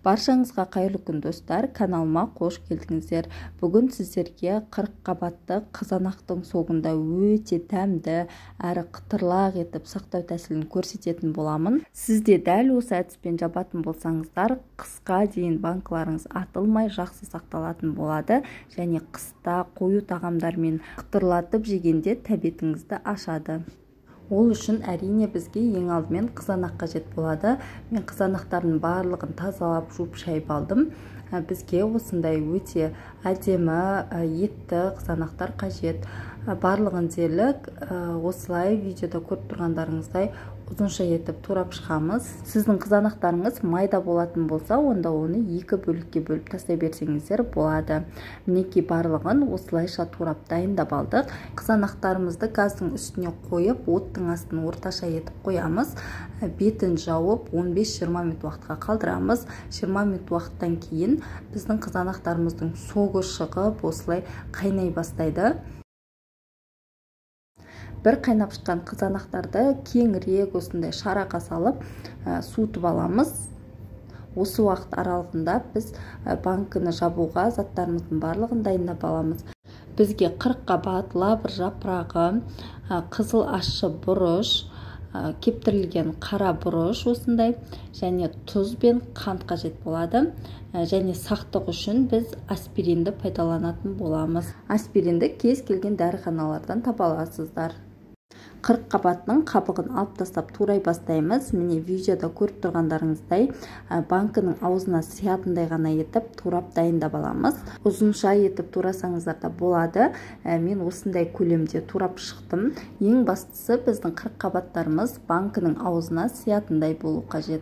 Баршаңызға қайырлы күн, достар! Каналыма қош келдіңіздер. Бүгін сіздерге 40 қабатты қызанақтың согында өте дәмді әрі қытырлақ етіп сақтау тәсілін көрсететін боламын. Сіз де дәл осы әдіспен жабатын болсаңыздар, қысқа дейін банкаларыңыз атылмай жақсы сақталатын болады және қыста қою тағамдармен қытырлатып жегенде тәбетіңізді ашады. Ол үшін әрине бізге ең алдымен қызанақ қажет болады. Мен қызанақтардың барлығын тазалап, жуып, шайып алдым. Бізге осындай өте әдемі етті қызанақтар қажет. Барлығын дерлік осылай видеода көріп тұрғандарыңыздай ұзынша етіп турап шығамыз. Сіздің қызанақтарыңыз майда болатын болса, онда оны екі бөлікке бөліп тастай берсеңіздер болады. Мінекей, барлығын осылайша турап дайындап алдық. Қызанақтарымызды газдың үстіне қойып, оттың астын орташа етіп қоямыз. Бетін жауып 15-20 минут уақытқа қалдырамыз. 20 минут уақыттан кейін біздің қызанақтарымыздың согы шығып, осылай қайнай бастайды. Бір қайнап шыққан қызанақтарды кеңірек осындай шараға салып, суытып аламыз. Осы уақыт аралығында біз банкіні жабуға заттарымыздың барлығын дайындап аламыз. Бізге 40 қабат лавр жапырағы, қызыл ащы бұрыш, кептірілген қара бұрыш осындай және тұз бен қант қажет болады. Және сақтық үшін біз аспиринді пайдаланатын боламыз. Аспиринді кез келген дәріханалардан таба аласыздар. 40 қабаттың қабығын алып тастап турай бастаймыз. Міне, видеода көріп тұрғандарыңыздай банкінің аузына сиятындай ғана етіп турап дайындап аламыз. Ұзынша етіп турасаңыздар да болады. Мен осындай көлемде турап шықтым. Ең бастысы, біздің 40 қабаттарымыз банкінің аузына сиятындай болу қажет.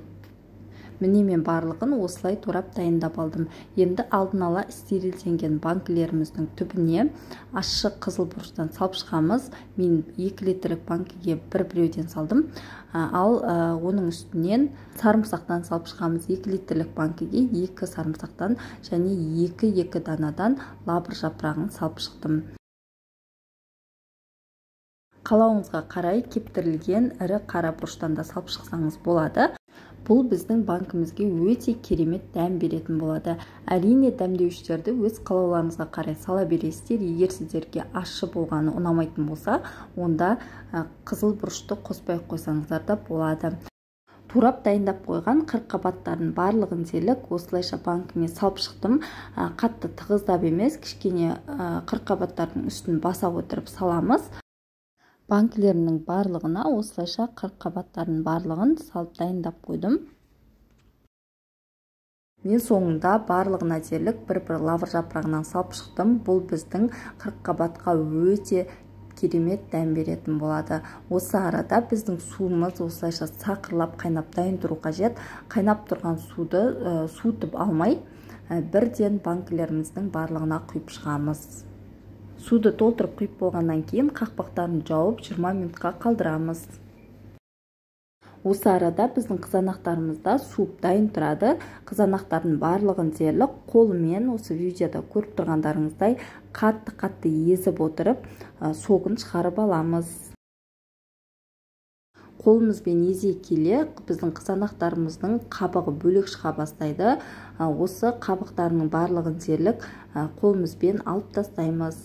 Міне, мен барлығын осылай турап дайындап алдым. Енді алдын ала стерилденген банкілеріміздің түбіне ащы қызыл бұрыштан салып шығамыз. Мен 2 литрлік банкіге бір-біреуден салдым. Ал оның үстінен сарымсақтан салып шығамыз. 2 литрлік банкіге 2 сарымсақтан және 2-2 данадан лавр жапырағын салып шықтым. Қалауыңызға қарай кептірілген ірі қара бұрыштан да салып шықсаңыз болады. Бұл біздің банкімізге өте керемет дәм беретін болады. Әрине, дәмдеуіштерді өз қалауларыңызға қарай сала бересіздер. Егер сіздерге ащы болғаны ұнамайтын болса, онда қызыл бұрышты қоспай қойсаңыздар да болады. Турап дайындап қойған 40 қабаттардың барлығын дерлік осылайша банкіме салып шықтым. Қатты тығыздап емес, кішкене 40 қабаттардың үстін баса отырып саламыз. Банкілерімнің барлығына осылайша 40 қабаттардың барлығын салып дайындап қойдым. Мен соңында барлығына дерлік бір-бір лавр жапырағынан салып шықтым. Бұл біздің 40 қабатқа өте керемет дәм беретін болады. Осы арада біздің суымыз осылайша сақырлап қайнап дайын тұру қажет. Қайнап тұрған суды суытып алмай, бірден банкілеріміздің барлығына құйып шығамыз. Суды толтырып құйып болғаннан кейін қақпақтарын жауып 20 минутқа қалдырамыз. Осы арада біздің қызанақтарымыз да суып дайын тұрады. Қызанақтардың барлығын дерлік қолымен осы видеода көріп тұрғандарыңыздай қатты-қатты езіп отырып, согын шығарып аламыз. Қолымызбен езе келе біздің қызанақтарымыздың қабығы бөлек шыға бастайды. Осы қабықтарының барлығын дерлік қолымызбен алып тастаймыз.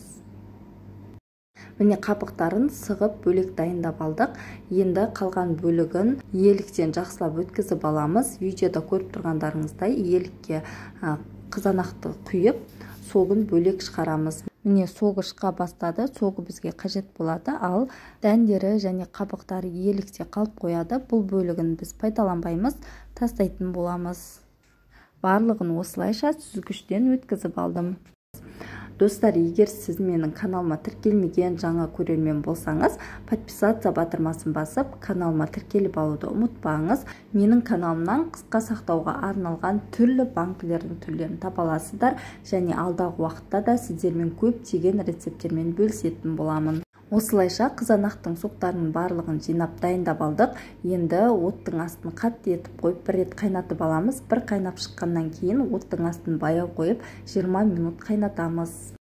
Міне, қабықтарын сығып бөлек дайындап алдық. Енді қалған бөлігін еліктен жақсылап өткізіп аламыз. Видеода көріп тұрғандарыңыздай елікке қызанақты құйып, согын бөлек шығарамыз. Міне, согы шыға бастады. Согы бізге қажет болады, ал дәндері және қабықтары елікте қалып қояды. Бұл бөлігін біз пайдаланбаймыз, тастайтын боламыз. Барлығын осылайша сүзгіштен өткізіп алдым. Достар, егер сіз менің каналыма тіркелмеген жаңа көрермен болсаңыз, подписаться батырмасын басып, каналыма тіркеліп алуды ұмытпаңыз. Менің каналымнан қысқа сақтауға арналған түрлі банкілердің түрлерін таба аласыздар және алдағы уақытта да сіздермен көптеген рецепттермен бөлісетін боламын. Осылайша қызанақтың соқтарының барлығын жинап дайындап алдық. Енді оттың астын қатты етіп қойып, бір рет қайнатып аламыз. Бір қайнап шыққаннан кейін оттың астын баяу қойып 20 минут қайнатамыз.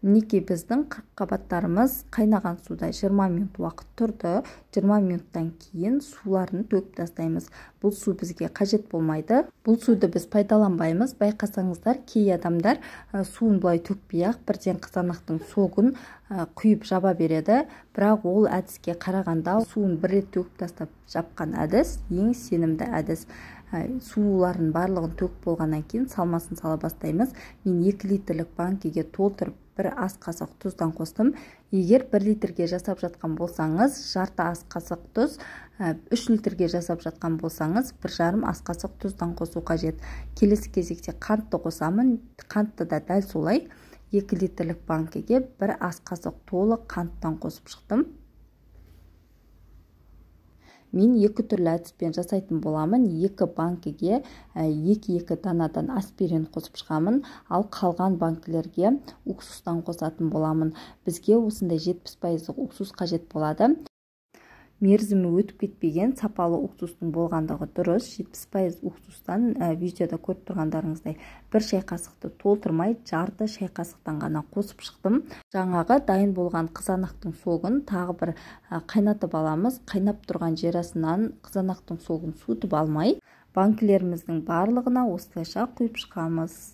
Мінекей, біздің қырыққабаттарымыз қайнаған суда 20 минут уақыт тұрды. 20 минуттан кейін суларын төгіп тастаймыз. Бұл су бізге қажет болмайды. Бұл суды біз пайдаланбаймыз. Байқасаңыздар, кей адамдар суын былай төкпей ақ бірден қызанақтың согын құйып жаба береді. Бірақ ол әдіске қарағанда суын бір рет төгіп тастап жапқан әдіс ең сенімді әдіс. Суларын барлығын төгіп болғаннан кейін салмасын сала бастаймыз. Мен 2 литрлік банкеге толтырып бір ас қасық тұздан қостым. Егер 1 литрге жасап жатқан болсаңыз, жарты ас қасық тұз, 3 литрге жасап жатқан болсаңыз, 1,5 ас қасық тұздан қосу қажет. Келесі кезекте қантты қосамын. Қантты да дәл солай 2 литрлік банкеге 1 ас қасық толық қанттан қосып шықтым. Мен екі түрлі әдіспен жасайтын боламын. Екі банкіге екі-екі данадан аспирин қосып шығамын, ал қалған банкілерге уксустан қосатын боламын. Бізге осындай 70% уксус қажет болады. Мерзімі өтіп кетпеген сапалы уксустың болғандығы дұрыс. 70% уксустан видеода көріп тұрғандарыңыздай бір шай қасықты толтырмай жарты шай қасықтан ғана қосып шықтым. Жаңағы дайын болған қызанақтың согын тағы бір қайнатып аламыз. Қайнап тұрған жер астынан қызанақтың согын суытып алмай, банкілеріміздің барлығына осылайша құйып шығамыз.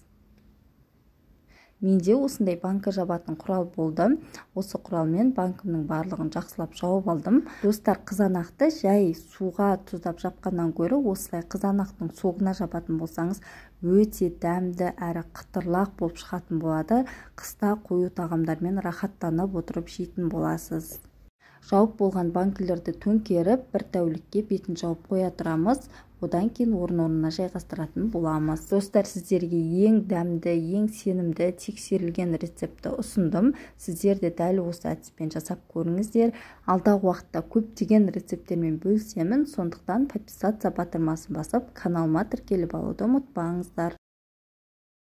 Менде осындай банка жабатын құрал болды. Осы құралмен банкімнің барлығын жақсылап жауып алдым. Достар, қызанақты жай суға тұздап жапқаннан гөрі осылай қызанақтың согына жабатын болсаңыз, өте дәмді әрі қытырлақ болып шығатын болады. Қыста қою тағамдармен рахаттанып отырып жейтін боласыз. Жауып болған банкілерді төңкеріп, бір тәулікке бетін жауып қоя тұрамыз. Одан кейін орын-орнына жайғастыратын боламыз. Достар, сіздерге ең дәмді, ең сенімді тексерілген рецептті ұсындым. Сіздер де дәл осы әдіспен жасап көріңіздер. Алдағы уақытта көптеген рецепттермен бөлісемін. Сондықтан подписаться батырмасын басып, каналыма тіркеліп алуды ұмытпаңыздар.